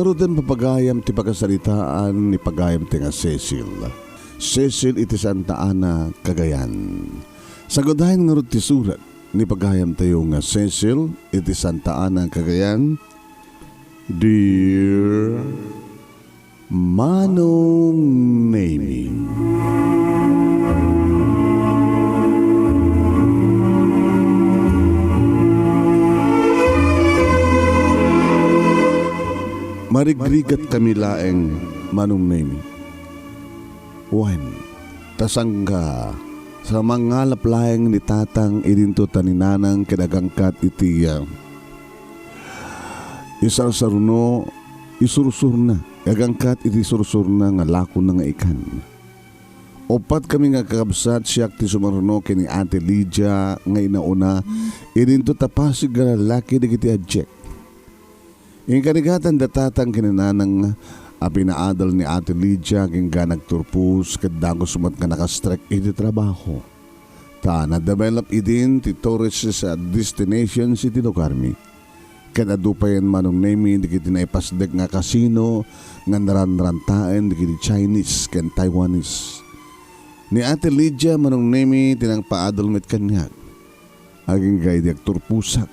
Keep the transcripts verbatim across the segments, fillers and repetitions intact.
Ngaruden, papagayam ti pakasaritaan ni pagayamtayo nga Cecil. Cecil iti Santa Ana, Cagayan. Sagudayam ngarud ti surat ni pagayamtayo nga Cecil iti Santa Ana, Cagayan. Dear Manong Nemi. Marigrigat kami laeng, Manong Nemi. Wen, ta sangga, sa mangalap laeng ni tatang idinto ta ni nanang ket agangkat iti, ah, isarsaruno, isursurna, agangkat iti sursurna nga lakona nga ikan. Uppat kami nga kakabsat, siak ti sumaruno ken ni Ate Lydia nga inauna, idinto ta Pasig nga lallaki dagiti adiak. Inkarigatan da tatang ken ni nanang a pinaadal ni Ate Lydia ken nga nagturpos ket dagus met nga nakastrek iti trabaho. Ta na-develop idin ti tourist destinations iti lugarmi. Ket adu payen, Manong Nemi, dagiti naipasdek nga casino nga naranrantaen dagiti Chinese ken Taiwanese. Ni Ate Lydia, Manong Nemi, ti nangpaadal met kaniak. Agingga idi agturposak.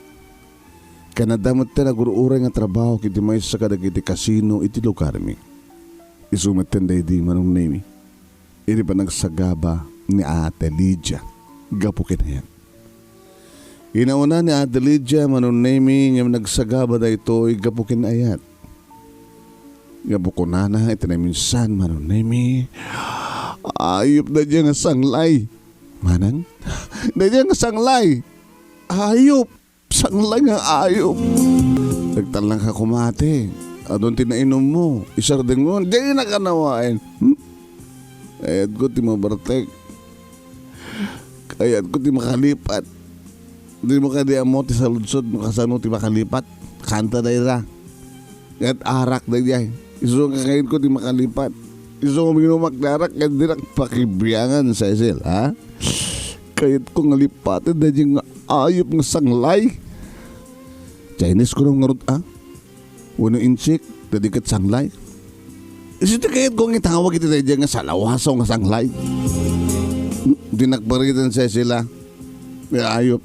Ken adda met ti nagur-uray nga trabaho iti maysa kadagiti kasino iti lugarmi. Isu metten daydi, Manong Nemi, iti panagsagaba ni Ate Lydia gapu ken ayat. Inauna ni Ate Lydia, Manong Nemi, ngem nagsagaba daytoy gapu ken ayat. Gapu kunana iti naminsan, Manong Nemi, "Ayop daydiay nga sanglay." Manang? "Daydiay nga sanglay. Ayop." Sanglay nga ayop. Nagtalnaka koma, ate. Adun ti nainummo. Isardengmo. Di na kanawain. Hmm? Kayatko ti mabartek. Kayatko ti makalipat. Dimo kadi ammo ti saludsod no kasano ti makalipat. Kanta dayta. Ket arak daydiay. Isu nga kayatko ti makalipat. Isu nga uminumak ti arak ket dinak pakibiangan, Cecil, ha? Kayatko nga lipaten daydiay nga ayop nga sanglay. Chinese kuno ngarud, a? Wenno Intsik, daydi ket sanglay. Isu ti kayatko nga itawag iti daydiay nga salawasaw nga sanglay. Dinak paritan, Cecil, a? Nga ayop.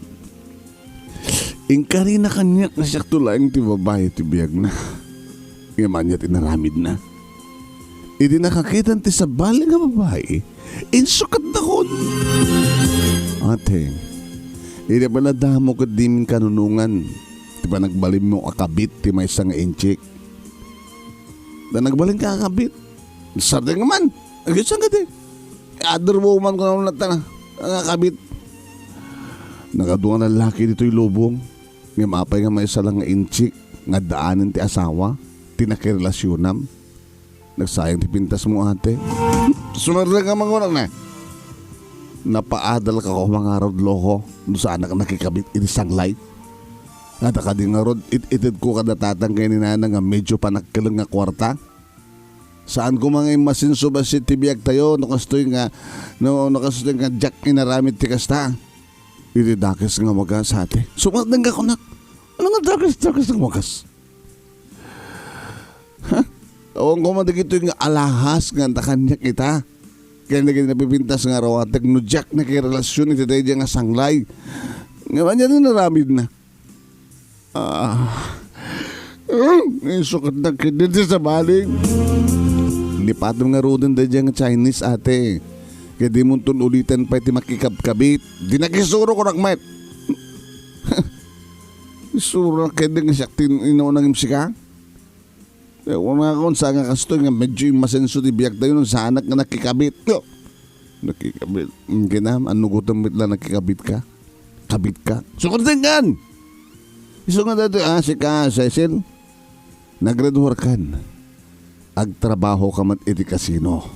Inkarina kaniak nga siakto laeng ti babai ti biagna. Ngem ania ti inaramidna? Idi nakakitan ti sabali nga babai, insukatnakon. Ate, idi pay nadamo ket dimin kanunongan ti panagbalinmo a kabit ti maysa nga Intsik. Ta nagbalinka a kabit. Sardeng man. Agyo saan kadi? Other woman ko na unat na. Nga kabit. Nakadua nga lallaki ditoy lubong. Ngem apay nga maysa lang nga Intsik nga addaanen ti asawa, ti nakirelasionam. Nagsayang ti pintasmo, ate. Sumardeng ka mangunak na. Napaadal ka ko mangarod loko no saanak nakikabit iti sanglay. Ata kadi ngarud, it-itedko kada tatang ken ni nana nga medyo panagkeleng nga kuarta. Saan koma nga immasenso bassit ti biagtayo no kastoy nga, no, no kastoy nga diak inaramid ti kasta. Iti dakes nga wagas, ate. Sumardeng ka kunak. Ano nga dakes, dakes nga wagas? Ha? Awan koma dagitoy nga alahas nga anta kaniak ita. Ken dagiti napipintas nga arawatek no diak nakirelasion iti daydiay nga sanglay. Ngem ania ti inaramidna? Ah. Insukatna ketdi ti sabali. Lipatem ngaruden daydiay nga Chinese, ate. Ket dimonton uliten pay ti makikabkabit. Dinak isuro kunak met. Isuro ketdi nga siak ti inauna ngem sika. Eh, kunakon, saan nga kastoy nga medyo immasenso ti biagtayo no saanak nga nakikabit. No. Nakikabit. Mm, kinam, ano gutom met la nakikabit ka? Kabit ka? Sukad dengan! Isu nga daytoy, ah, sika, Cecil. Naggraduar kan. Agtrabaho ka met iti kasino.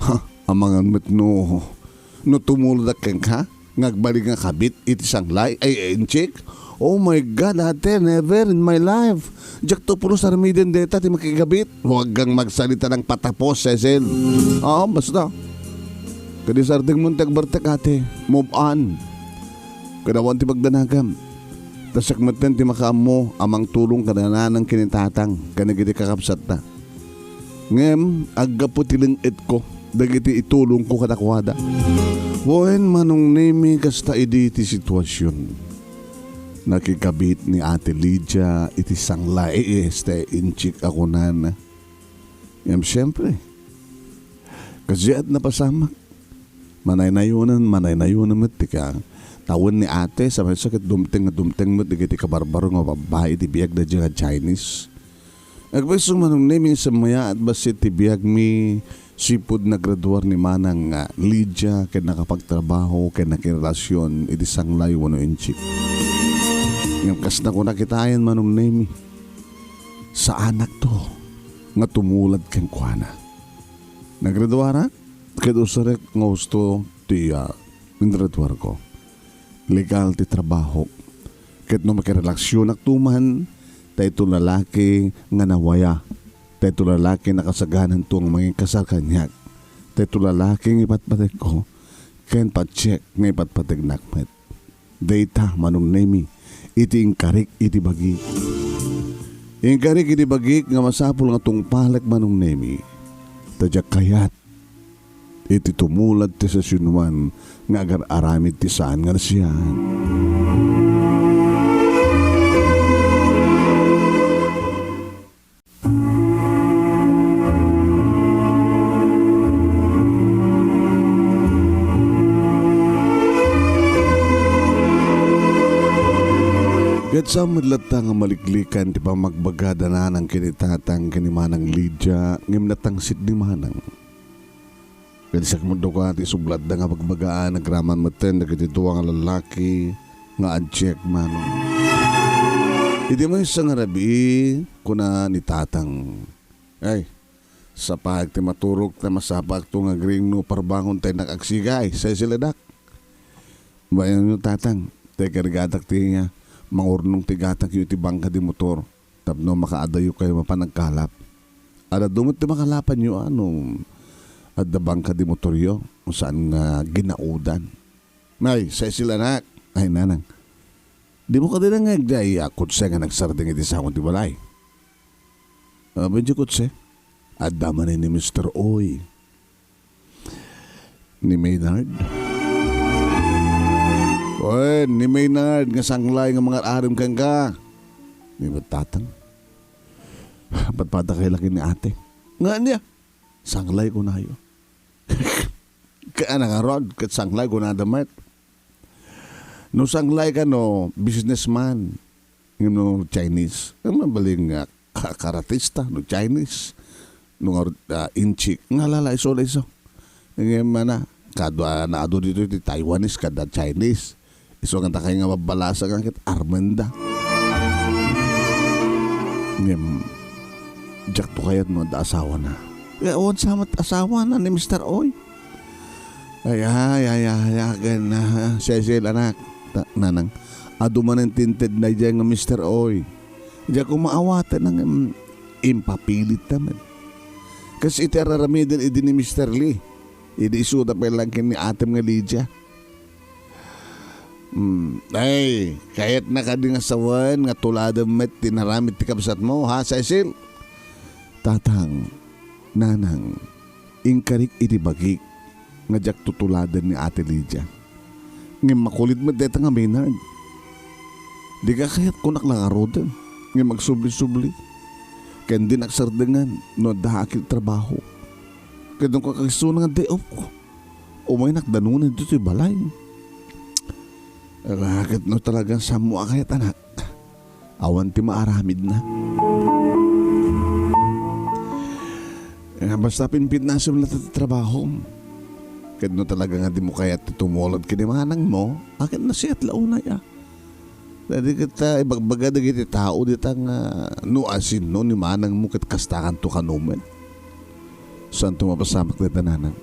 Ha, amangan met no, no tumuldak kenka, nga agbalin nga kabit iti sanglay, ay, Intsik. Oh my God, ate, never in my life. Diak to pulos armiden deta ti makikabit. Huwag kang magsalita ng patapos, Cecil. Oo, basta. Kadi sardeng mo ti agbartek, ate. Move on. Kadawan ti pagdanagam. Ta siak metten ti makaammo a mangtulong kada nanang ken ni tatang ken dagiti kakabsatta. Ngem aggapu ti leng-etko dagiti itulongko kadakuada. Wen, Manong Nemi, kasta idi ti situasion. Nakikabit ni Ate Lydia iti sanglay ti inchik a kunana. Ngem siempre, kasiat napasamak. Manaynayonen, manaynayonen met ti ka. Tawen ni ate, sa maysa ket dumteng nga dumteng met dagiti kabarbaro nga babbai iti biag daydiay nga Chinese. Agpayso, Manong Nemi, sammayaat bassit ti biagmi, sipud nagraduar ni Manang nga Lydia ken nakapagtrabaho ken nakirelasion iti sanglay wenno inchik. Ngem kas nakuna kitaen, Manong Nemi, saanakto nga tumulad kenkuana. Nagraduarak ket usarek nga husto ti, ah, ingraduarko. Legal ti trabahok. Ket no makirelasionakto man, daytoy lalaki nga nawaya, daytoy lalaki nakasagananto nga mangikasar kaniak, daytoy lalaki nga ipatpategko, ken patiek nga ipatpategnak met. Dayta, Manong Nemi, iti inkarik iti bagik. Inkarik iti bagik nga masapul nga tungpalek, Manong Nemi. Ta diak kayat iti tumulad ti siasinoman nga agar-aramid ti saan nga nasayaat. Ket saan met latta nga maliklikan ti pammagbagada nanang ken ni tatang ken ni Manang Lydia, ngem natangsit ni Manang. Ket siak met dakuada ti sublatda nga bagbagaan agraman metten dagiti dua nga lallaki nga adiak, Manong. Iti maysa nga rabii, kuna ni tatang, "Ay, sapaek ti maturog ta masapakto nga agriing no parbangon ta innak agsigay, Cecil, anak." "Bayanyo, tatang, ta ikargatak ti nga mangurnong ti gatangyo iti bangka di motor tapno makaadayo kayo mapan agkalap. Adda met ti makalapanyo, a, no adda bangka di motoryo, no saan nga ginaudan." "Ay, Cecil, anak." "Ay, nanang, dimo kadi nangngegda a kotse nga nagsardeng iti sango ti balay?" "Apay diay kotse?" "Adda manen ni Mister Oy." "Ni Maynard?" "Wen, ni Maynard nga sanglay nga mangar-arim kenka." Ni tatang. Patpatakayo la ken ni ate. "Nga ania? Sanglay kunayo." Ket ania ngarud, ket sanglay kunada met. No sanglay kano, businessman. Ngem no Chinese, mabalin nga ka-, karatista, no Chinese, no nga, ah, inchik, nga lala iso la iso. Ngem mana, kadua, naadu ditoy ti Taiwanese, kada Chinese. Isu nga dakay nga babbalasang ket armenda. Ngem, diakto kayat no adda asawana. Ya, awan sa met asawana ni Mister Oy. Ay, ay, ay, ay, ay, ken, ah, Cecil, anak. Ta-, nanang, adu manen ti inted daydiay nga Mister Oy. Diak koma awaten, ngem, impapilit ta met. Kas iti araramiden idi ni Mister Lee. Idi isuda pay lang ken ni atem nga Lydia. Hmm. Ay, kayatna kadi nga sawen nga tuladem met ti naramid ti kabsatmo, ha, Cecil? Tatang, nanang, inkarik iti bagik nga diak tutuladen ni Ate Lydia. Ngem makulit met dayta nga Maynard. Dika kayat kunak la ngaruden, ngem agsubli-subli. Ken din agsardengan no adda ak iti trabaho. Ket no kakaiso nga day off ko. Umaynak danonay ditoy balay. Ala, ket no talagang sammo a kayat, anak, awan ti maaramidna. Eh, basta pinpitnasem latta ti trabahom. Ket no talaga nga dimo kayat ti tumulad ken ni manangmo, a ket nasayaat la unay a. Daydi ket, ah, ibagbaga dagiti tao dita nga no asino ni manangmo ket kastakanto kano met. Saanto mapasamak dayta, nanang?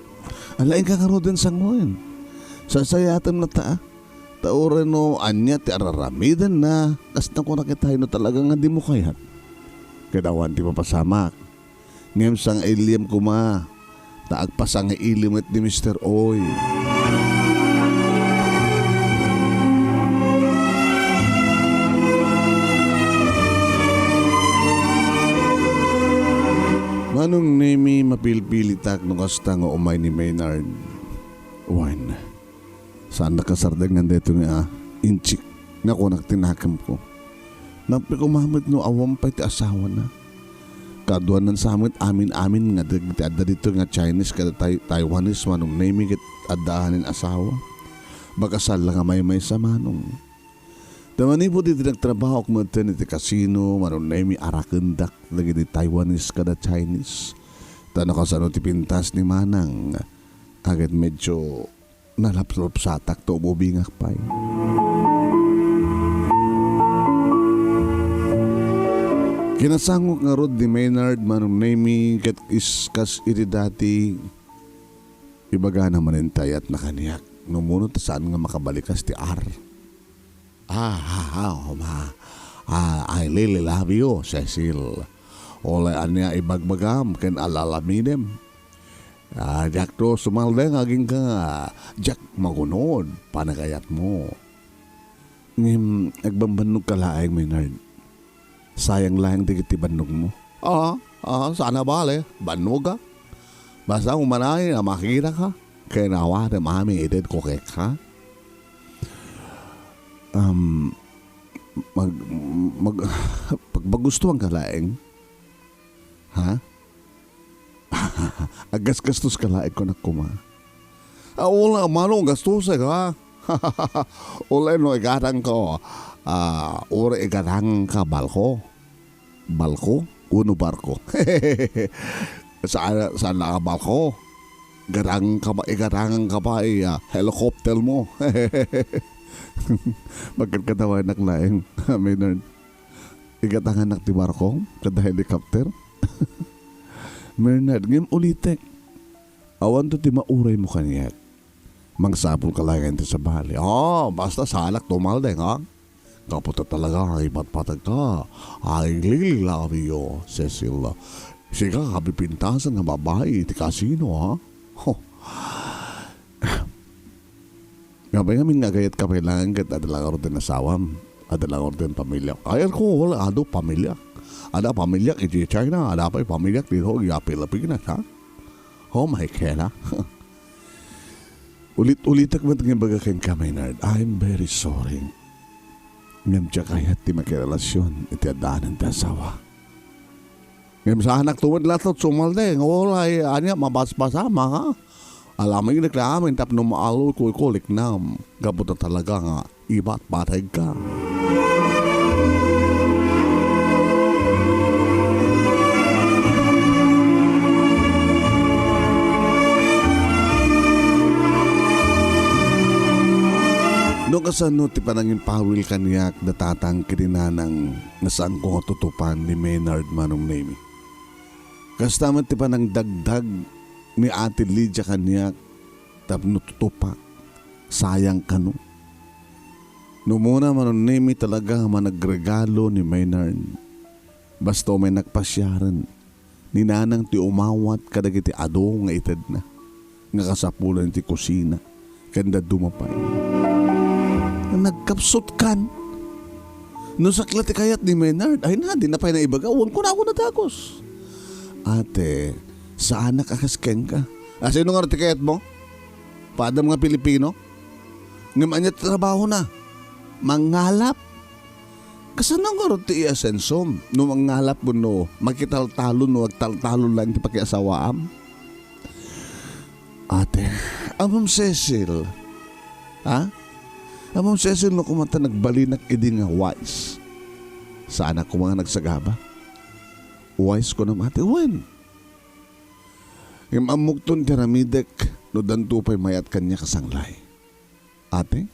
Ala, inka ngaruden sangoen. Sasayatem latta, a. Ta uray no ania ti araramidenna, kas nakunak itayo no talaga nga dimo kayat. Ket awan ti mapasamak. Ngem sang-ilim koma, ta agpasang-ili met ni Mister Oy. Pilpilitak no kasta nga umay ni Maynard. Wen, saandak a sardengan daytoy nga inchik nga kunak ti nakemko. Nappikom a met no awan pay ti asawana. Kaduanan sa met amin-amin nga dagiti adda ditoy nga Chinese kada Tai-, Taiwanese, Manong Nemi, ket adda anen asawa. Makasal la nga maymaysa, Manong. Ta manipud iti nagtrabahoak metten iti kasino, Manong Nemi, arakendak dagiti Taiwanese kada Chinese. Ta no kasano ti pintas ni Manang, a ket medyo nalapsapsatak ta umubingak pay. Kinasangok ngarud ni Maynard, Manong Nemi, ket is-, kas iti dati, ibagana manen ti ayatna kaniak. No mano ta saan nga makabalikas ti ar. Ah, ah, ah, ma-, ah, I really love you, Cecil. Uray ania ibagbagam ken alalamidem. Ah, diakto sumaldeng agingga, diak magunod panagayatmo. Ngem agbambannog ka laeng, Maynard. Sayang laeng dagiti bannogmo. Ah, ah, saan a bale, bannogak. Basta umanay a makitaka, ken awatem amin itedko kenka. Um, mag-, mag-, pagpagustuhan ka laeng? Ha? Aggasgastos ka laeng, kunak koma. Ah, wala, mano, gastos, eh, ha? Uray no igatangko, ah, uray igatangka balko. Balko? Wenno barko? Saan, saan nga balko? Gatangka ba, igatangan ka ba, eh, ah, helicopter mo? Pagkadkadawanak laeng, Maynard. Igatanganak ti barko, kada helicopter. Maynard, ngem ulitek. Awanto ti mauraymo kaniak. Mangsapul ka laeng ti sabali. Ah, basta saanak tumaldeng, ha? Gapu ta talaga, ipatpateg ka. I really love you, Cecil. Sika, kapipintasan nga babai iti kasino, ha? Ho. Apay ngamin nga agayat ka pay laeng ket adda la ngarud ti asawam. Adda la ngarud ti pamiliak. Ay, ko, wala, adu, pamiliak. Adda pamiliak iti China, adda pay pamiliak dito, iti Pilipinas, ha? Oh my God, ha? Ulit-ulitek met nga ibaga kenka, Maynard, I'm very sorry. Ngem diak kayat ti makirelasyon iti addaan ti asawa. Ngem saanak tumedlatot sumaldeng, uray, ania, mabasbasam, ha? Alamidek la amin tapno maalulkuliknam, gapu ta talaga nga ibatbateg ka. No kasano ti panangimpawil kaniak da tatang ken ni nanang nga saanko nga tutupan ni Maynard, Manong Nemi. Kasta met ti panangdagdag ni Ate Lydia kaniak tapno tutupak. Sayang kano. No umuna, Manong Nemi, talaga nga managregalo ni Maynard. Basta umay nagpasiaren, ni nanang ti umawat kadagiti adu nga itedna, nga kasapulan iti kusina, ken dadduma pay. Nagkapsutkan. No sakla ti kayat ni Maynard, ay na, di na pay naibaga, wen kunak a nadagus. Ate, saanak a kas kenka. A, sino ngarud ti kayatmo? Padam nga Pilipino? Ngem ania ti trabahona? Mangngalap? Kasano ngarud ti iasensom no mangngalap wenno makitaltalon no agtaltalon laeng ti pakiasawaam? Ate, Ammom Cecil, ha? Ammom Cecil, no koma ta nagbalinak idi nga wise, saanak koma nga nagsagaba. Wise, kunam, ate, wen. Ngem ammokton ti aramidek no danto pay mayat kaniak a sanglay. Ate?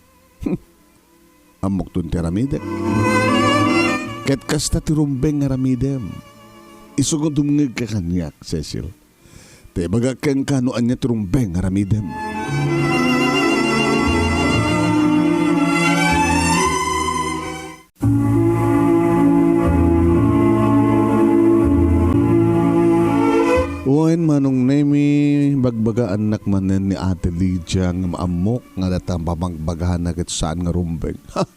Ammokton ti aramidek. Ket kasta ti rumbeng nga aramidem. Isu nga dumngegka kaniak, Cecil. Ta ibagak kenka no ania ti rumbeng nga aramidem. Wen, Manong Nemi, bagbagaannak manen ni Ate Lydia nga maammok nga adda pamagbagana ket saan nga rumbeng. Ha!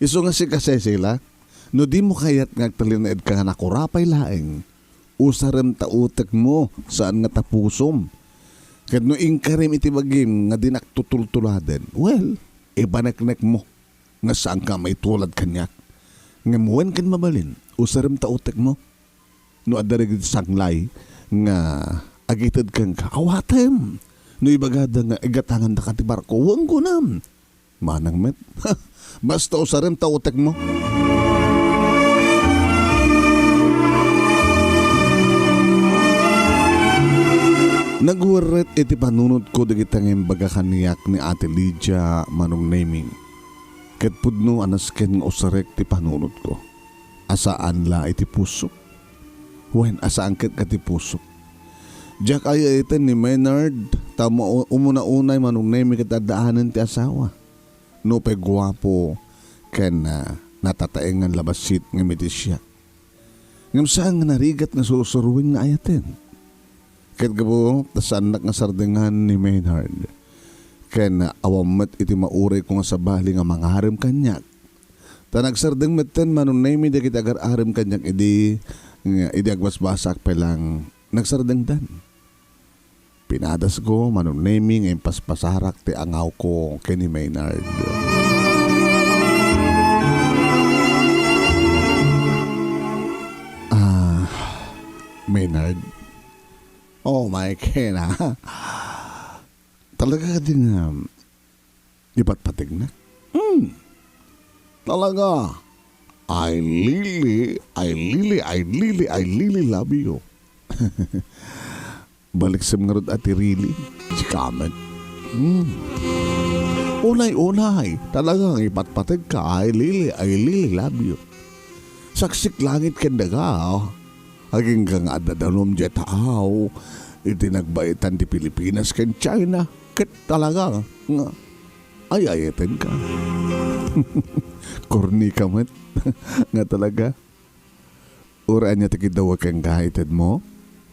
Isu nga sika, Cecil, a? No dimo kayat nga agtalinaedka nga nakurapay laeng, usarem ta utekmo, saan nga ta pusom. Ket no inkarim iti bagim nga dinak tutultuladen, well, ipaneknekmo nga saanka a maitulad kaniak. Ngem wen ken mabalin, usarem ta utekmo. No adda dagiti sanglay nga agited kenka, awatem. No ibagada nga igatangandaka ti barko, wen kunam. Manang met. Basta usarem ta utekmo. Nagwerret iti panunotko dagita nga imbaga kaniak ni Ate Lydia, Manong Nemy. Ket pudno a nasken nga usarek ti panunotko. A saan la iti pusok. Wen, a saan ket ka ti pusok. Diak ay-ayten ni Maynard, ta mo-, umuna-unay Manong Nemy ket addaanen ti asawa. Nupay guapo ken, ah, natataengan la bassit ngem iti siak. Ngem saan nga narigat nga sursuruen nga ayaten. Ket gapu ta saannak nga sardengan ni Maynard, ken awan met iti maurayko nga sabali nga mangarem kaniak. Ta nagsardeng metten Manong Nemy dagiti agar-arem kaniak idi, nga idi agbasbasaak pay lang, nagsardengdan. Pinadasko, Manong Nemy, nga impaspasarak ti angawko ken ni Maynard. Ah, Maynard. Oh, my Kena. Talaga kadi nga ipatpategnak? Hmm. Talaga. I really, I really, I really, I really love you. Baliksem ngarud a ti really. Sika met. Hmm. Unay, unay. Talagang ipatpategka. I really, I really love you. Saksik langit ken daga, oh. Agingga nga adda danum diay taaw iti nagbaitan ti Pilipinas ken China. Ket talaga nga ay-ayatenka. Kornika met nga talaga. Uray ania ti kiddaw kenka, itedmo?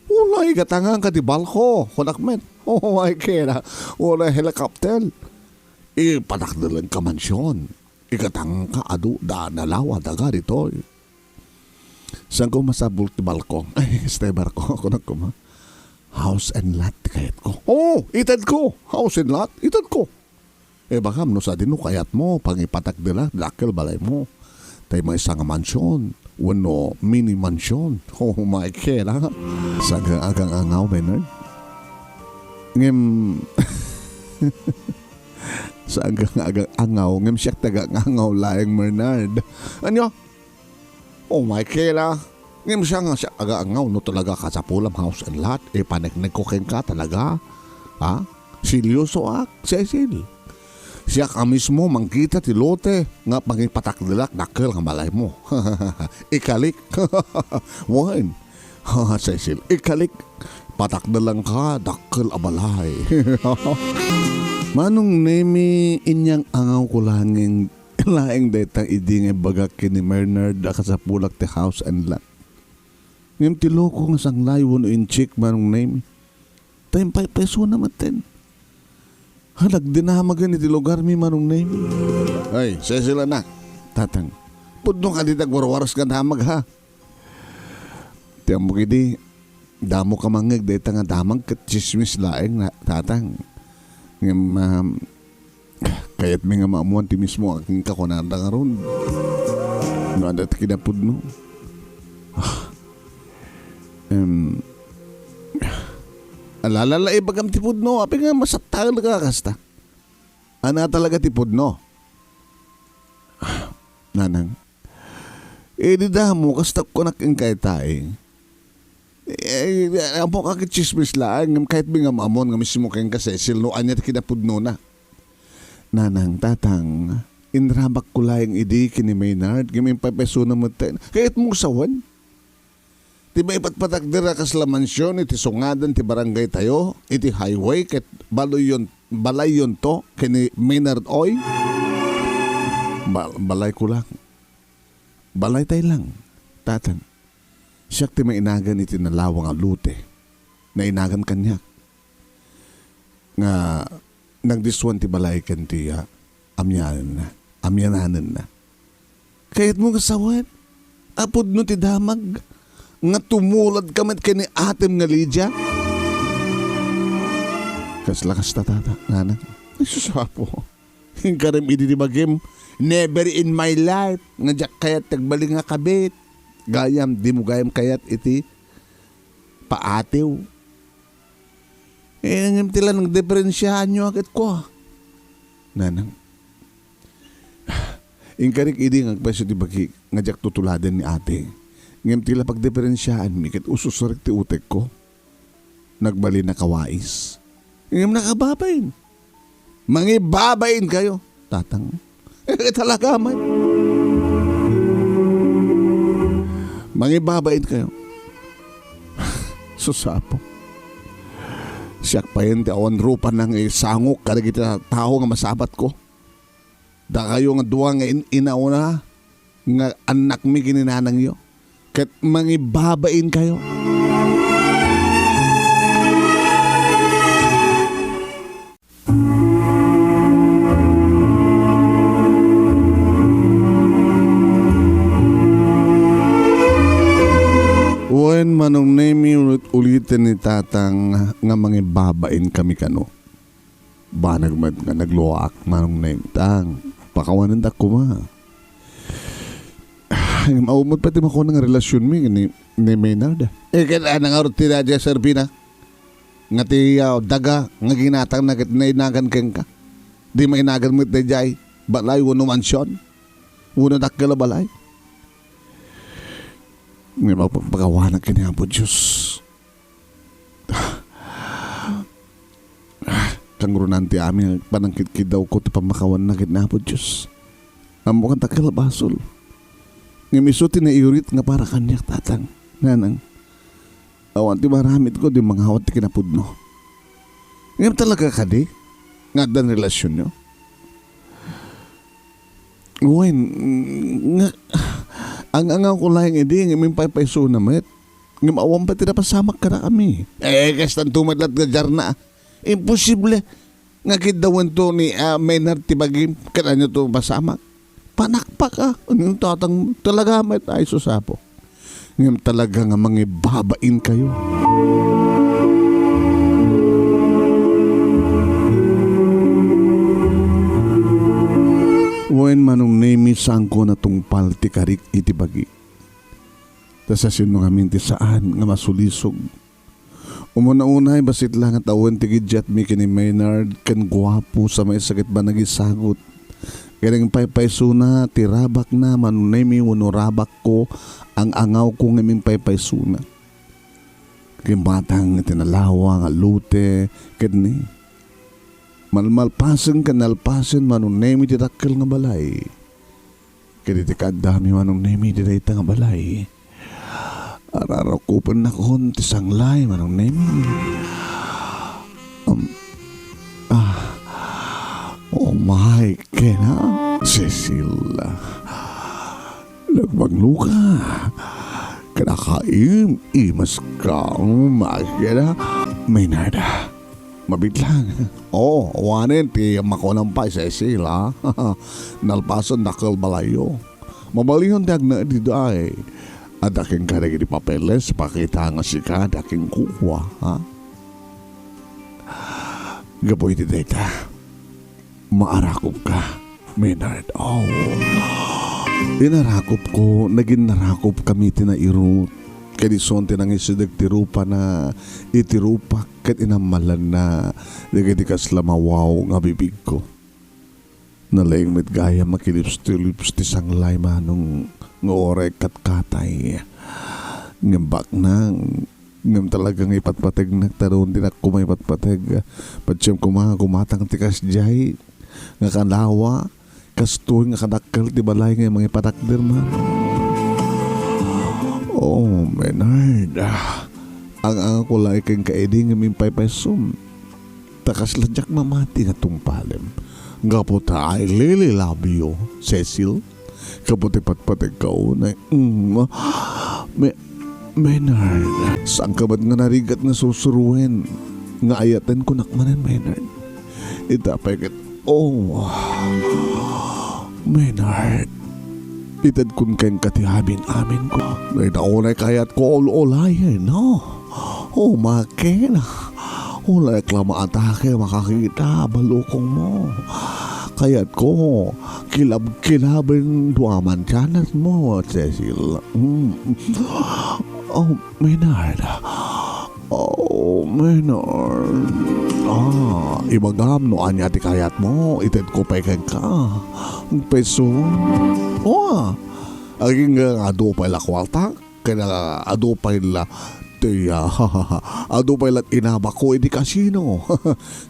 Uray, gatanganka ti balko, kunak met. Oh, ay kera. Uray helicopter. Ipatakdelenka mansion. Igatanganka adu da nalawa daga ditoy. Saanko masapul ti balko? Ay, stay barko. Kunak koma. House and lot ti kayatko. Oh, itedko. House and lot, itedko. Ibagam no sadino kayatmo, pangipatakdelak dakkel balaymo. Tay maysa nga mansion, wenno mini mansion. Oh, my kera. Sagang-agang angaw, Maynard. Ngem, sagang-agang angaw, ngem siak taga-angaw laeng, Maynard. Ania? Oh, my kera. Ngem siak nga siak aga-angaw no talaga kasapulam house and lot, ipaneknekko kenka talaga. Ha? Seryosoak, Cecil. Siak a mismo mangkita ti lote nga pangipatakdelak dakkel nga balaymo. Ikalik. Wen. Ha, Cecil, ikalik. Patakdelanka dakkel a balay. Manong Nemy, inyang angawko laeng laeng dayta idi nga imbagak ken ni Maynard a kasapulak ti house and lot. Ngem ti loko nga sanglay wenno inchik, Manong Nemy. Ta impaypaysona metten. Ha, nagdinamagen iti lugarmi, Manong Nemy. Ay, Cecil, anak. Tatang, pudno kadi ti agwarwaras nga damag, ha? Ti ammok idi, damo ka mangngeg dayta nga damag ket tsismis laeng na, tatang. Ngem, um, kayatmi nga maammuan ti mismo a kenka kunada ngarud. No adda ti kinapudno. Ah, em, alala la ibagam ti pudno, apay nga masaptaenka kasta? Ania talaga ti pudno? Nanang, idi damo, kasta kunak kenka itay. Eh, ammok a ket tsismis laeng, ngem kayatmi nga maammuan nga mismo kenka, Cecil, no ania ti kinapudnona. Nanang, tatang, inramagko laeng idi ken ni Maynard, ngem impaypaysona metten. Kayatmo sawen? Ti maipatpatakder a kasla mansion iti sungadan ti barangay tayo, iti highway, ket baloyon, balayyonto ken ni Maynard, oy? Ba-, balayko lang. Balaytay lang, tatang. Siak ti mainagan iti nalawa nga lote. Nainagan kaniak. Nga nagdisuan ti balay ken ti, ah, amianenna. Amiananenna. Kayatmo nga sawen? A pudno ti damag. nga tumuladka met ken ni atem nga Lydia? Kasla kasta, tata, nanang. Ay, sus, Apo. Inkarem idi ti bagim, never in my life nga diak kayat ti agbalin nga kabit. Gayam, dimo gayam kayat iti paatew. Eh, ngem ti la nagdiferensiaanyo a ket kua. Nanang, inkarik idi nga agpayso ti bagi nga diak tutuladen ni ate. Ngem ti la pagdiferensiaanmi ket ususurek ti utekko. Nagbalin a kawais. Ngem nakababain. Mangibabain kayo, tatang. Eh, talaga man. Mangibabain kayo. Sus, Apo. Siak payen ti awan rupa nang isangok kadagiti tao nga masabatko. Dakayo nga dua nga in-, inauna nga annakmi ken ni nanangyo, ket mangibabain kayo. Wen, Manong Nemi, ulit-uliten ni Tatang nga mangibabain kami kano. Banag met nga nagluaak, Manong Nemi. Tang, pakawanendak koma. Ngem awan met pay ti makuan nga relasionmi ken ni, ni Maynard. Eh, ket ano ngarud ti daydiay serbina? Nga ti, ah, daga nga ginatangna ket nainagan kenka. Di mainagan met daydiay balay wenno mansion? Wenno dakkel a balay? Ngem agpakpakawanak ken ni Apo Dios. Ah, kangrunan ti amin nga panangkidkiddawko ti pammakawanna ken ni Apo Dios. Ammok a dakkel a basol. Ngem isu ti naiurit nga para kaniak, Tatang, Nanang. Awan ti maaramidko, di mangawat ti kinapudno. Ngem talaga kadi nga addan relasionyo? Wen, nga, ang-angawko laeng idi, ngem impaypaysona met. Ngem awan pay ti napasamak kadakami. Eh, kastanto met latta nga diarna. Imposible nga kiddawento ni, ah, Maynard ti bagim, ket ania to mapasamak? Panakpak, ah. Ano, tatang, talaga met, ay, sus, Apo. Ngem talaga nga mangibabain kayo. Wen, Manong Nemi, saanko a natungpal ti karik iti bagi. Ta siasino ngamin ti saan nga masulisog? Umuna-unay, bassit la nga tawen ti giddiatmi ken ni Maynard, ken guapo sa maysa ket banagisagut. Ket impaypaysona ti rabakna, Manong Nemi, wenno rabakko, ang-angawko ngem impaypaysona. Kimmatang iti nalawa nga lote, ket ni, malmalpasen ken nalpasen, Manong Nemi, ti dakkel nga balay. Ket iti kaaddami, Manong Nemi, iti dayta nga balay, ararakupennakon ti sanglay, Manong Nemi. Um, ah, oh my, kena, Cecil. Nagmangloka. Kinakaim-imas ka, um, kena, Maynard. Mabitlang. Oh, awanen ti makuanam pay, Cecil, ha? Nalpasen dakkel balayyo. Mabalin ti agna dita ay. Adda kenka dagiti papeles, pakita nga sika, adda kenkuana, ha? Gapu iti dayta, maarakupka, Maynard. Oh. Inarakupko, nagin narakupkami ti nairut. Ket isun ti nangisideg ti rupana iti rupak ket inammalanna dagiti kasla mawaw nga bibigko. Nalaing met gayam a kilips-tilips ti sanglay, Manong, nga uray katkatay. Ngem baknang, ngem talaga nga ipatpategnak, ta no dinak koma ipatpateg, patiem koma nga kumatang ti kasdiay nga kalawa, kastoy nga kadakkel ti balay nga mangipatakder, Manong. Oh, Maynard. Ang-angako laeng kenka idi ngem impaypaysom. Ta kasla diak mamati nga tungpalem. Gapu ta I really love you, Cecil. Gapu ti patpategka unay. Mm. Me-, Maynard, saanka met nga narigat nga sursuruen nga ayatenkonak manen, Maynard? Ita pay ket, oh, Maynard. Itedkon kenka ti amin-aminko. Dayta unay kayatko ul-ulayen, no? O, makin. Ulayka la maatake, makakita, balukongmo. Kayatko, kilab-kilaben duaman ti anakmo, Cecil. Mm. Oh, Maynard. Oh, Maynard. Ah, ibagam no ania ti kayatmo, itedko pay kenka. Peso. Oh, agingga adu pay la kuarta, ken, ah, adu pay la ti, ah, adu pay la inabakko iti kasino.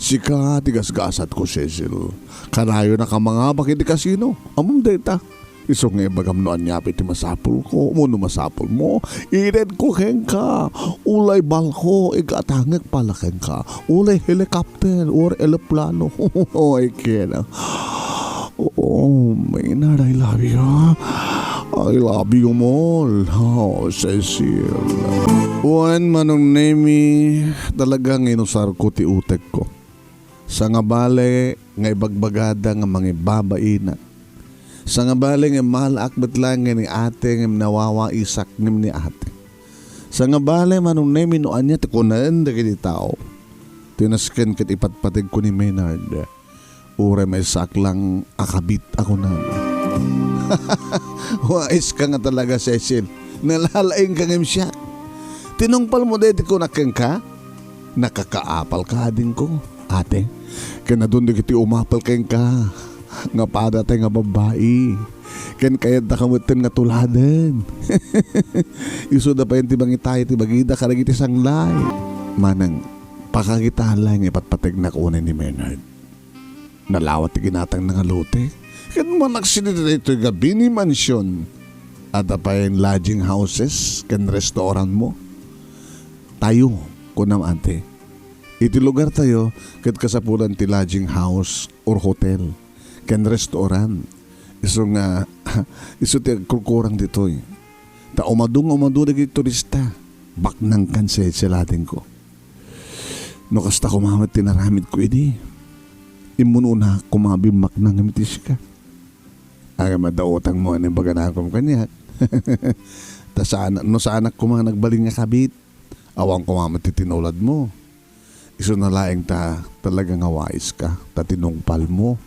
Sika ti gasgasatko, Cecil. Kanayon a ka mangabak iti kasino. Ammom dayta. Isu nga ibagam no ania pay ti masapulko, wenno masapulmo. Itedko kenka, ulay balko, igatangek pay la kenka. Ulay helicopter, or eroplano. Ay, kena. Oh, Maynard, I love you. I love you more. Oh, Cecil. Wen, Manong Nemi, talaga nga inusarko ti utekko. Sangabali nga ibagbagada nga mangibabainak. Sangabali nga malaak met laeng nga ni ate ngem nawawaisak ngem ni ate. Sangabali, Manong Nemi, no ania ti kunaen dagiti tao. Ti nasken ket ipatpategko ni Maynard. Uray maysaak lang a kabit a kunana. Waiska nga talaga, Cecil. Nalalaingka ngem siak. Tinungpalmo daydi kunak kenka? Nakakaapalka, adingko, ate. Ken adun dagiti umapal kenka nga padatay nga babbai. Ken kayaddaka metten nga tuladen. Isuda pay ti mangitay ti bagida kadagiti sanglay. Manang, pakakita laeng nga ipatpategnak unay ni Maynard. Nalawa ti ginatangna nga lote. Ket managsidi daytoy nga mini mansion. Adda pay lodging houses ken restaurantmo. Tayo, kunam, ate. Iti lugartayo, ket kasapulan ti lodging house or hotel ken restaurant. Isu nga, isu ti agkurkurang ditoy. Ta umadu nga umadu dagiti turista, baknangkan, Cecil, adingko. No kasta koma met ti naramidko idi, immunonak koma a bimmaknang iti sika. Ay, madda utangmo a naimbaganakom kaniak. Ta saan, no saanak koma nagbalin nga kabit, awan koma met ti tinuladmo. Isuna laeng ta talaga nga waiska, ta tinungpalmo.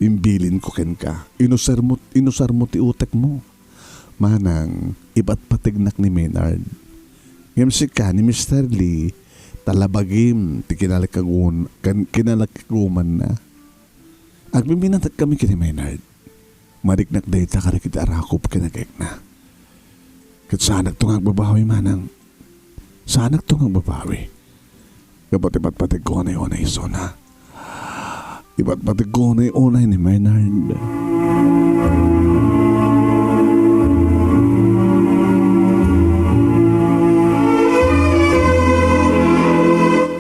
Imbilinko kenka, inusarmo, inusarmo ti utekmo. Manang, ipatpategnak ni Maynard. Ngem sika ni Mister Lee, talabagim ti kinalakagun-, kan-, kinalakagumanna. Agbiminatek kami ken ni Maynard. Mariknak dayta kadagiti arakop ken agekna. Ket saanakto nga agbabawi, manang. Saanakto nga agbabawi. Gapu ta ipatpategko unay-unay isuna. Ipatpategko unay-unay ni Maynard.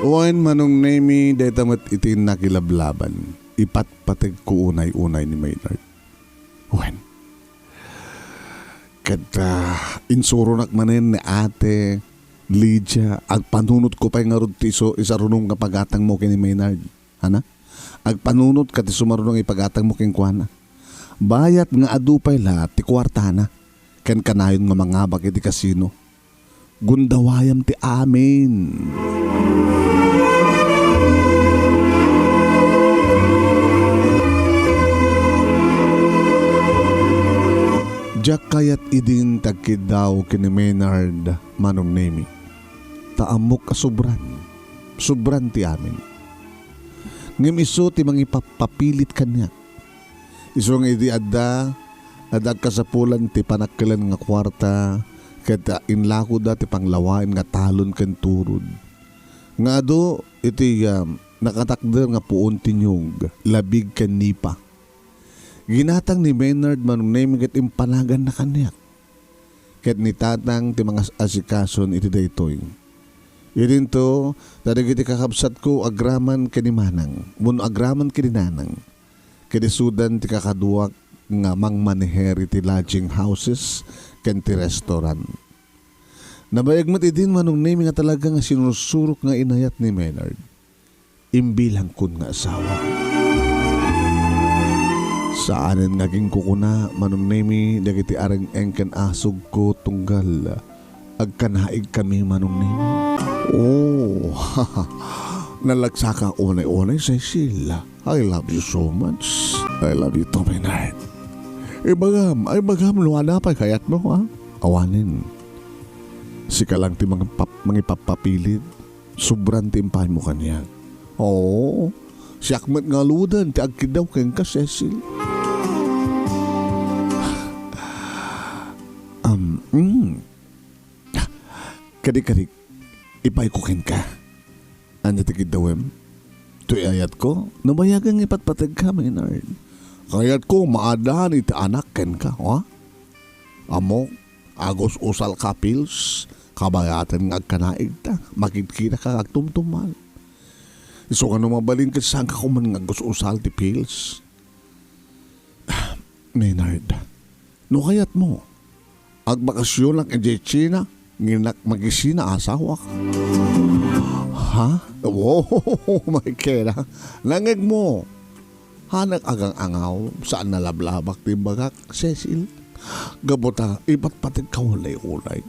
Wen, Manong Nemi, dayta met iti nakilablaban. Ipatpategko unay-unay ni Maynard. Wen. Ket, ah, insuronak manen ni Ate Lydia, agpanunotko pay ngarud ti isu-, isarunom nga pagatangmo ken ni Maynard. Ana? Agpanunot ka ti sumaruno nga ipagatangmo kenkuana. Bayat nga adu pay la ti kuartana, ken kanayon nga mangabak iti kasino. Gundawayam ti amin. Diak kayat idin ti agkiddaw ken ni Maynard, Manong Nemi. Ta ammok a sobran, sobran ti amin. Ngem isu ti mangipappapilit kaniak. Isu nga idi adda, adda agkasapulan ti panakkelan nga kuarta, ket inlakoda ti panglawaen nga talon ken turod. Nga adu iti, ah, nakatakder nga puon ti niyog, labig ken nipa. Ginatang ni Maynard, Manong Nemi, ket impanaganna kaniak. Ket ni Tatang ti mangas-asikason iti daytoy. Idinto, ta dagiti kakabsatko agraman ken ni Manang, wenno agraman ken ni Nanang. Ket isudan ti kakaduak nga mangmaneher iti lodging houses ken ti restaurant. Nabayag met idin, Manong Nemi, nga talaga nga sinursurok nga inayat ni Maynard. Imbilangkon nga asawa. Saanen nga aginkukuna, Manong Nemi, dagiti areng-eng ken asugko tunggal agkanaigkami, Manong Nemi. Oh, nalagsaka unay-unay, Cecil. I love you so much. I love you too, Maynard. Ibagam, ay, ibagam no adda pay kayatmo, ha? Awanen. Sika lang ti mangpap-, mangipapapilit. Sobran ti impaymo kaniak. Oo, siak met ngaruden ti agkiddaw kenka, Cecil. Um, mm. Kadi-kadi, ipayko kenka. Ania ti kiddawem? Toy ayatko, nabayagen nga ipatpategka, Maynard. Kayatko, maaddaan iti anak kenka, ha? Ammok, agus-usalka, Pils. Kabayaten nga agkanaigta, makidkidaka nga agtumtumal. Isu nga no mabalin ket saanka koma nga agus-usal ti Pils. Maynard, no kayatmo, agbakasionak idiay China, ngem innak magisina a asawak. Ha? Oh, my God, ah. Nangngegmo. Hanak agang-angaw, saan a lablabak ti imbagak, Cecil. Gapu ta, ipatpategka unay-unay.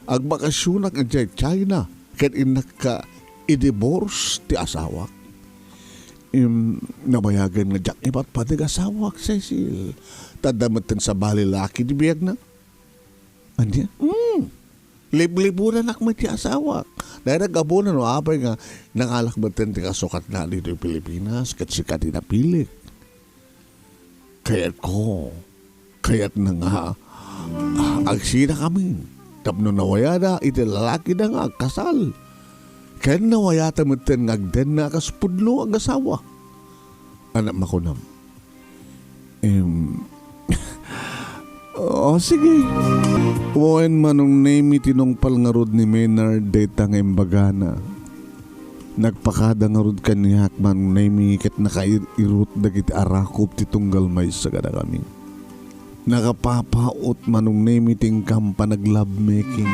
Agbakasionak idiay China, ket innak a i-divorce ti asawak. Im, nabayagen nga diak ipatpateg asawak, Cecil. Ta adda metten sabali laki ti biagna. Ania? Hmm. Libliburanak met ti asawak. Dayta gapu no apay nga nangalak metten ti kasukatna ditoy Pilipinas, ket sika ti napilik. Kayatko, kayatna nga, ah, agsinakami tapno nawayada iti lalakida nga agkasal. Ken nawayata metten nga agdenna a kas pudno nga agasawa. Ania makunam? Em, oh, sige. Wen, Manong Nemi, tinungpal ngarud ni Maynard dayta nga imbagana. Nagpakada ngarud kaniak, Manong Nemi, ket nakair-irut dagiti arakop ti tunggal maysa kadakami. Nakapapaut, Manong Nemi, ti inkam panaglovemaking.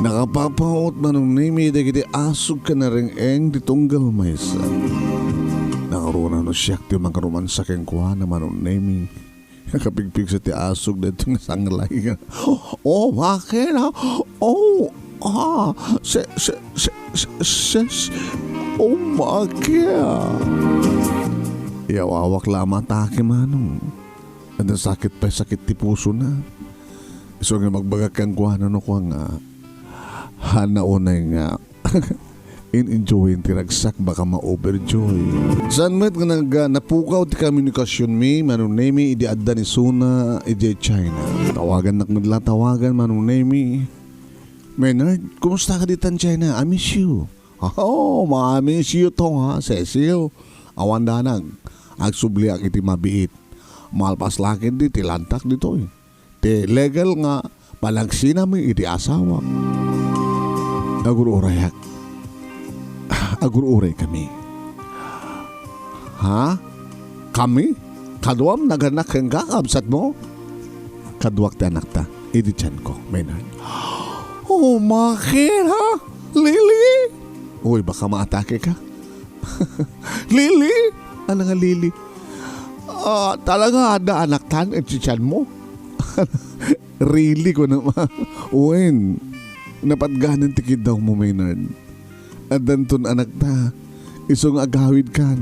Nakapapaut, Manong Nemi, dagiti asug ken areng-eng ti tunggal maysa. Nakaruna no siak ti makaromansa kenkuana, Manong Nemi. Nakapigpigsa ti asug daytoy nga sanglay. Oh, bakit, ha? Oh, ah, se, se, se, se, se, se, oh, bakit? Iyaw-awak la a maatake, Manong. Adda sakit pay sakit ti pusona. Isu nga imbagak kenkuana no kua nga, haanna unay nga in-enjoyen ti ragsak, baka ma-overjoy. Saan met nga nag-, napukaw ti komunikasionmi, Manong Nemi, idi adda ni Suna idiay China. Tawagannak met la tawagan, Manong Nemi. Maynard, kumusta ka ditan China? I miss you. Oh, ma-miss you too, ha, Cecil. Awan danag. Agsubliak iti mabiit. Malpas la ketdi ti lantak ditoy. Ti legal nga panagsinami iti asawak. Agur-urayak. Agur-uraykami. Ha? Kami? Kaduam naganak kenka, kabsatmo? Kaduak ti anakta, idi tianko, Maynard. Oh, bakit, ha? Lily? Uy, baka maatake ka. Lily? Ano nga Lily? Ah, talaga, adda anaktan iti tianmo? Really, kunak. Wen, napatganen ti kiddawmo, Maynard. Addanton anakta, isu nga agawidkan.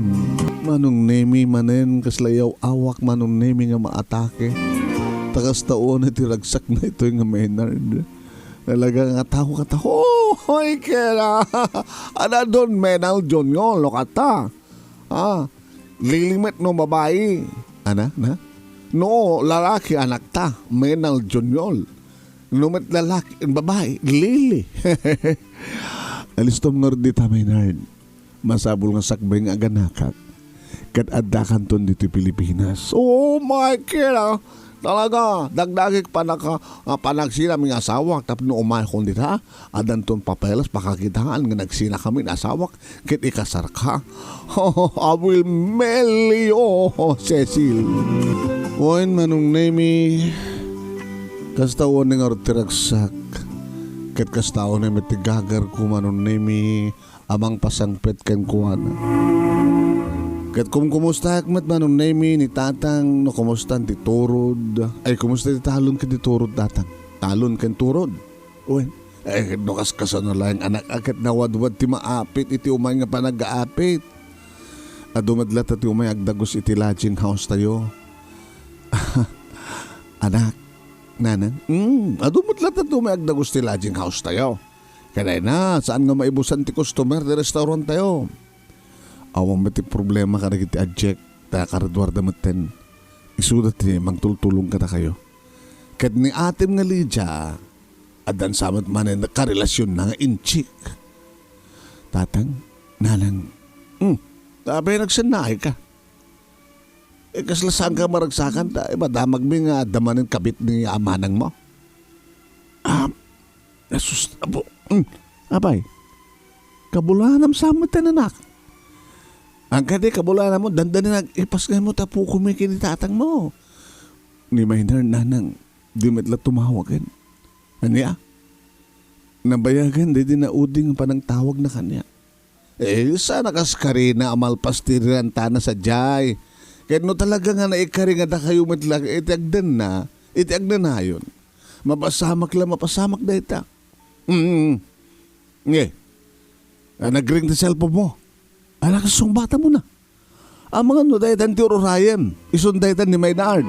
Manong Nemi manen, kasla iyaw-awak, Manong Nemi, nga maatake. Ta kasta unay ti ragsakna itoy nga Maynard. Talaga nga tao ka tao. Hoy, kera! Adda don Maynard Junior, no kasta. Ah, Lily met no babai. Ana, na? No, lalaki anakta, Maynard Junior. No met lalaki, babai, Lily. Alistom ngarud dita, Maynard. Masapul nga sakbay nga aganakak. Ket addakanton ditoy Pilipinas. Oh, my God, ah. Talaga, dagdagik panaka-, ah, panagsinami nga asawak tapno umaykon dita. Addanton papeles pakakitaan nga nagsinakami nga asawak ket ikasarka. I will marry you, Cecil. Wen, Manong Nemi, kasta unay ngarud ti ragsak. Ket kasta unay met ti gagarko, Manong Nemi, a mangpasangpet kenkuana. Ket kumkumustaak met, Manong Nemi, ni Tatang, no kumustan ti turod. Ay, kumusta ti talon ken ti turod, Tatang? Talon ken turod? Wen, eh, no kaskasano laeng, anak, a ket nawadwad ti maapit iti umay nga panagaapit. Adu met latta ti umay agdagus iti lodging house tayo. Anak, nanang, mm, adu met latta ti umay agdagus ti lodging house tayo. Kadayna, saan nga maibusan ti customer ti restaurant tayo. Awan met ti problema kadagiti ajek, ta karaduarda metten. Isuda ti mangtultulong kadakayo. Ket ni atem nga Lydia, addan sa met manen karelasionna nga inchik. Tatang, nanang, hmm, apay nagsennaay ka? Eh, kasla saan ka maragsakan ta, eh, madamagmi nga adda manen kabit ni amanang mo. Ah, asus, apo, hmm, apay, kabulanam sa met, anak. Ang kadi kabulanam mo, dandani nag-ipas nga mo, tapuko mi kini tatang mo. Ni Maynard, nanang, di met la tumawagen. Ania? Nabayagen daydi naudi nga panangtawagna kaniak. Eh, saan a kas karina a malpas ti rirantana sadiay. Ket no talaga nga naikari nga dakayo met la iti agdenna, iti agnenayon, mapasamak la, mapasamak dayta. Mm. Nge. Ah, nagring ti cellphone mo. Anak, sungbatam na. Amangan no daytan ti ururayem, isun daytan ni Maynard.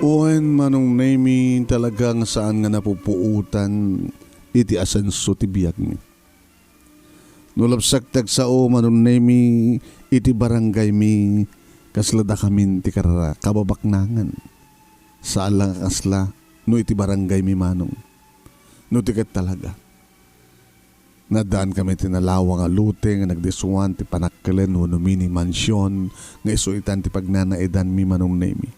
Wen, Manong Nemi, talaga nga saan nga napupuotan iti asenso ti biagmi. No lapsak ti agsao, Manong Nemi, iti barangaymi, kasla dakamin ti karara-, kababaknangan. Saan la nga kasla, no iti barangaymi, Manong. No ti ket talaga. Naddaan kami ti nalawa nga lote nga nagdisuan ti panakkelen wenno mini mansion nga isu itan ti pagnanaidanmi, Manong Nemi.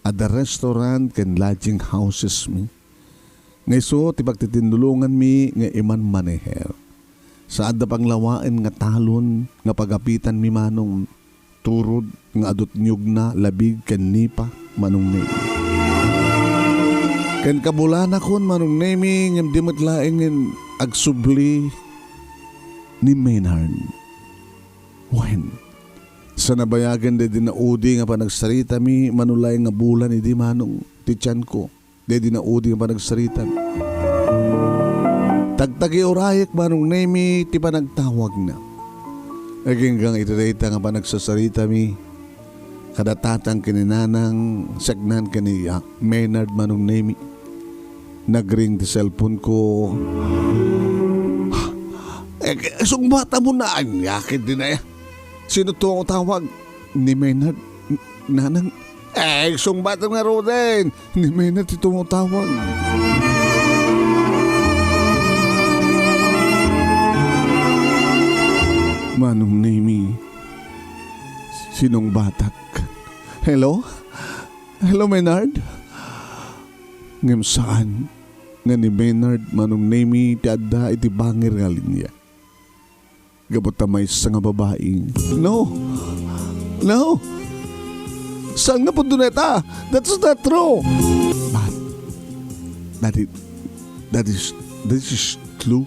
Adda restaurant ken lodging houses mi. Nga isu ti pagtitindulonganmi nga imanmaneher. Saanda panglawaen nga talon nga pagapitanmi, Manong, turod nga adu ti niyogna, labig ken nipa, Manong Nemi. Ken kabulanakon, Manong Nemi, ngem di met laeng nga agsubli ni Maynard. Wen, sa nabayagen daydi naudi nga panagsaritami, mano laeng nga bulan idi, Manong, ti tianko, daydi naudi nga panagsaritami. Tagtagiurayek, Manong Nemi, ti panagtawagna. Aginggang iti dayta nga panagsasaritami, kada tatang ken ni nanang, saknan ken ni, ah, Maynard, Manong Nemi. Nagring ti cellphone ko. Eh, sungbatam na, ania ket dinaya. Sino to ang tawag? Ni Maynard, n-, nanang. Eh, sungbatam nga Roden. Ni Maynard ti tumutawag. Manong Nemi, sinong batak? Hello? Hello, Maynard? Ngem saan nga ni Maynard, Manong Nemi, ti adda iti bangir nga linia. Gapu ta maysa nga babai. No. No. Saan nga pudno dayta? That's not true. But that is, that is, this is true.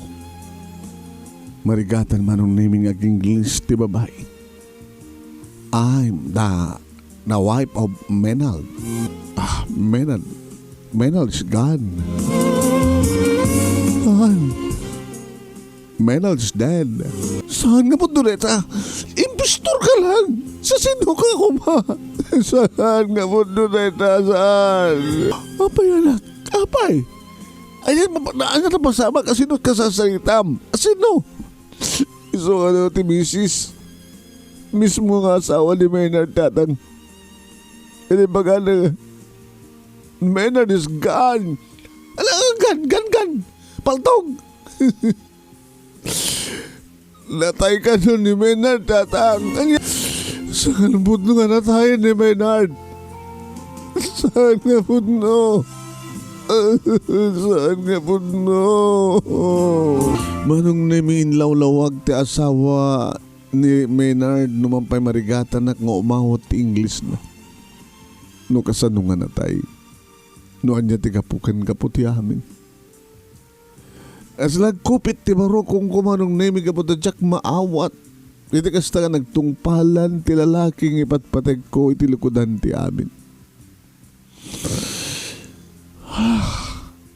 Marigatan, Manong Nemi, nga ag-Ingles ti babai. I'm the, the wife of Maynard. Ah, Maynard. Maynard is gone. Gone. Maynard is dead. Saan nga pudno dayta? Impostor ka lang. Sasino ka koma? Saan nga pudno dayta? Saan? Apay, anak? Apay? Ayan, mapa-, na-, ano na pasama? Kasino ka sasaritam? Sino? Isu nga ti misis. Mismo nga asawa ni Maynard, tatang. Ini baga na, Maynard is gone. Ala, gone, gone, gone. Paltog. Natay kano ni Maynard, tatang. Ania? Saan nga pudno nga natay ni Maynard? Saan nga pudno? Saan nga pudno? Manong Nemi, inlawlawag ti asawa ni Maynard no man pay marigatanak nga umawat ti Inglesna. No kasano nga natay? No ania ti gapu ken gapu ti amin? Kasla agkupit ti barukongko, Manong Nemi, gapu ta diak maawat iti kasta nga nagtungpalan ti lalaki nga ipatpategko iti likudan ti amin.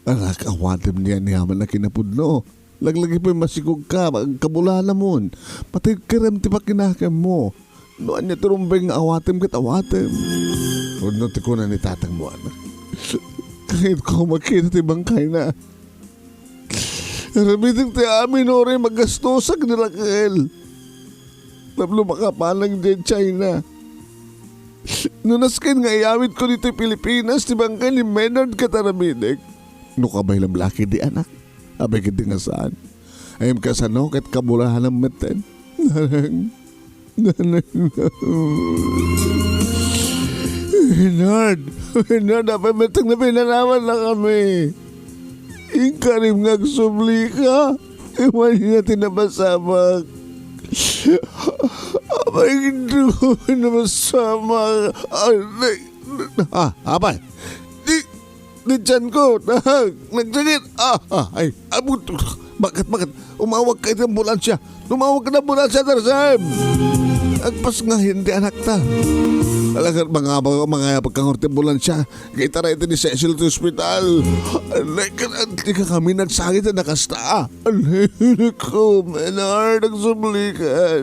Anak, awatem ni aniaman a kinapudno. Laglagi pay masikogka, agkabulanamon. Patay kerem ti pakinakemmo. No ania ti rumbeng nga awatem ket awatem. Wenno ti kuna ni tatangmo, anak. Kayatko makita ti bangkayna. Aramidek ti amin uray magastosak ni Raquel. Tapno makapanak idiay China. No nasken nga iyawidko ditoy Pilipinas ti bangkay ni Maynard ket aramidek. No kabay lablaki di anak. Abay ket di nga saan. Ayam kasano ket kabulanam metten. Nanang. Nanang. Maynard. Maynard, apay metten nga pinanawan na kami. Inkarim nga agsublika. Iwan niya ti napasamak. Apay, hindi ko napasamak. Ay, ah, apay. Di, di tiyan ko. Nagsakit. Ah, ah, ay. Abot. Bakit, bakit? Umawag ka iti ambulansya. Tumawag ka ng ambulansya, Tarzan! Agpas nga hindi anak ta. Talaga, mga, mga, mga pagkangor ti ambulansya. Kita na ito ni Cecil ti ospital. Anay ka na, di ka kami nagsangit na nakasta. Anay ko, Menard, agsublikan.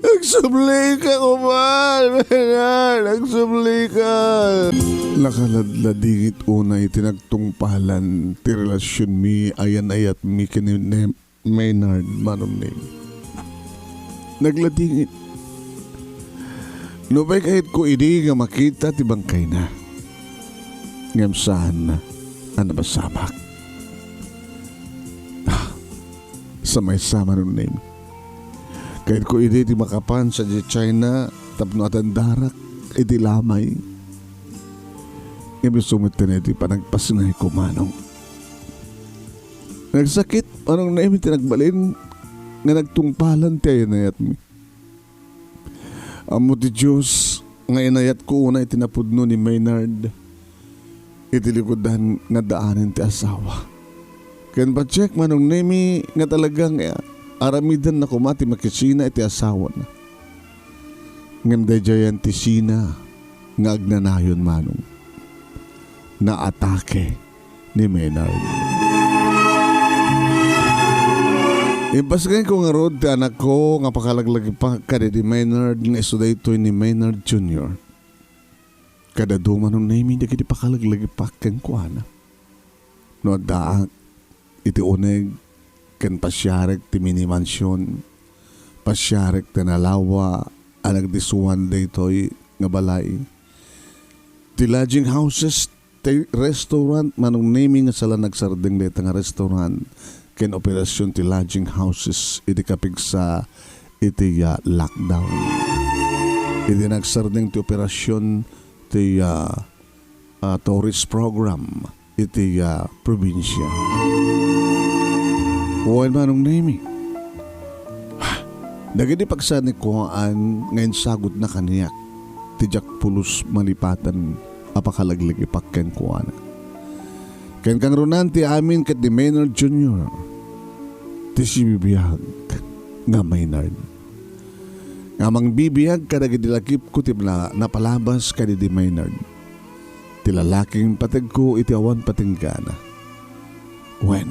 Agsublikan ko man, Menard, agsublikan. Nakaladladingit unay ti nagtungpalan ti relasyon mi ayan ayat mi ken ni Nem-, Maynard, Manong Nemi. Nagladingit. Nupay kayatko idi nga makita ti bangkayna. Ngem saan a napasamak. Ah, sa maysa, Manong Nemi. Kayatko idi ti makapan sadiay China tapno atandarak iti lamay. Ngem isu met ti panagpasngayko, Manong. Nagsakit, Manong Nemi, ti nagbalin nga nagtungpalan ti ayan-ayatmi. Ammo ti Dios nga inayatko unay ti napudno ni Maynard iti likudan nga daanen ti asawa. Ken patiek, Manong Nemi, nga talagang aramidna koma ti makisina iti asawana. Ngem daydiayen ti sina nga agnanayon, Manong. Naatake ni Maynard. Impasngayko ngarud ti anakko nga pakalaglagipak kadidi Maynard nga isu daytoy ni Maynard Junior. Kada dumanon Nemi dagiti pakalaglagipak kenkuana. No addaak iti uneg ken pasiarek ti mini mansion, pasiarek ti nalawa a nagdisuan daytoy nga balay. Ti lodging houses, ti restaurant, Manong Nemi, nga sala nagsardeng dayta nga restaurant ken operasion ti lodging houses iti kapigsa iti, ah, lockdown. Iti nagsardeng ti operasion ti, ah, ah, tourist program iti, ah, probinsia. Wen, Manong Nemi, dagiti pagsanikuaan nga insagutna kaniak ti diak pulos malipatan a pakalaglagipak kenkuana. Ken kangrunan ti amin ket ni Maynard Junior ti sibibiag nga Maynard. Nga mangbibiag kadagiti lakipko ti na-, napalabas kadidi Maynard. Ti lalaking pategko iti awan patenggana. Wen,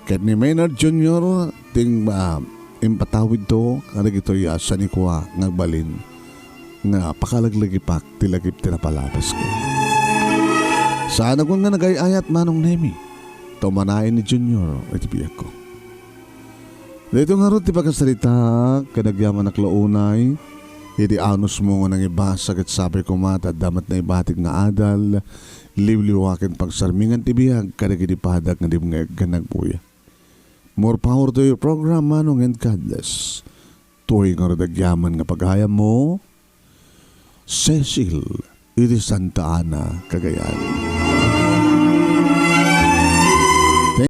ket ni Maynard Junior ti, ah, impatawidto kadagitoy a sanikua nga agbalin nga pakalaglagipak ti lagip ti napalabasko. Saan a kun nga nagay-ayat, Manong Nemi, ta umanayen ni Junior iti biagko. Daytoy ngarud ti pakasaritaak, ket agyamanak la unay iti anusmo nga nangibasa ket sapay koma ta adda met naibatik nga adal, liwliwa ken pagsarmingan ti biag kadagiti padak nga dimngeg ken nagbuya. More power to your program, Manong, and God bless. Toy ngarud agyaman nga pagayammo, Cecil, iti Santa Ana, Cagayan.